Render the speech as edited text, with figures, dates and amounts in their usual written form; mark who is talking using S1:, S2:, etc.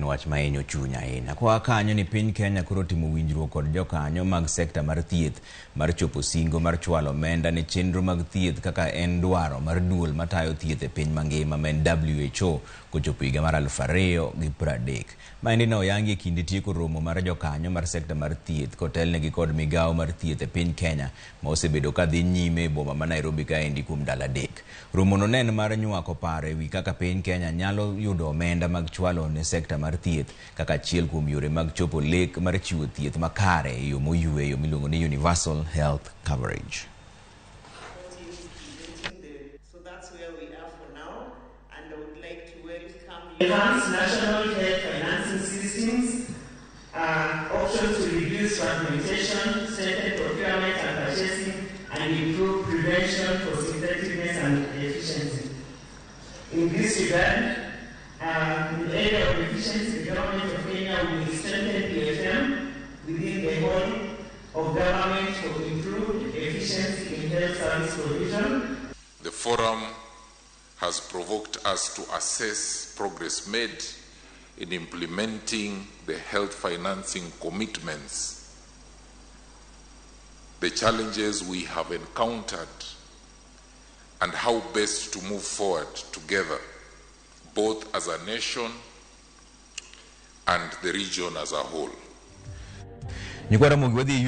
S1: En wach ma hinyo chuny ahinya. Koa kanyo ni piny Kenya koro otimo winjruok kod jokanyo mag sekta mar thieth mar chopo singo mar chwalo omenda ne chenro mag thieth kaka en dwaro mar duol matayo thieth e piny mangima ma en WHO kochopo higa mar 2030. Maendi ne oyangi e kinde tieko romo mar jokanyo mar sekta mar thieth kotelnegi kod migawo mar thieth e piny Kenya ma osebedo ka dhi nyime e boma ma Nairobi kaendi kuom ndalo 3. Romono ne en mar nywako paro ewi kaka piny Kenya nyalo yudo omenda mag chwalo ne sekta mar thieth kaka achiel kuom yore mag chopo lek mar chiwo thieth makare e yo moyweyo miluongo ni Universal Health Coverage.
S2: So that's where we are for now, and I would like to welcome you.
S3: Enhance national health financing systems, options to reduce fragmentation, strengthen procurement and purchasing, and improve prevention, cost effectiveness, and efficiency. In this regard, in the area of efficiency, the government of Kenya will strengthen PFM within the whole of government for improved efficiency in health service provision.
S4: The forum has provoked us to assess progress made in implementing the health financing commitments, the challenges we have encountered, and how best to move forward together, both as a nation and the region as a whole.
S1: Nyikwa Ramogi wadhi.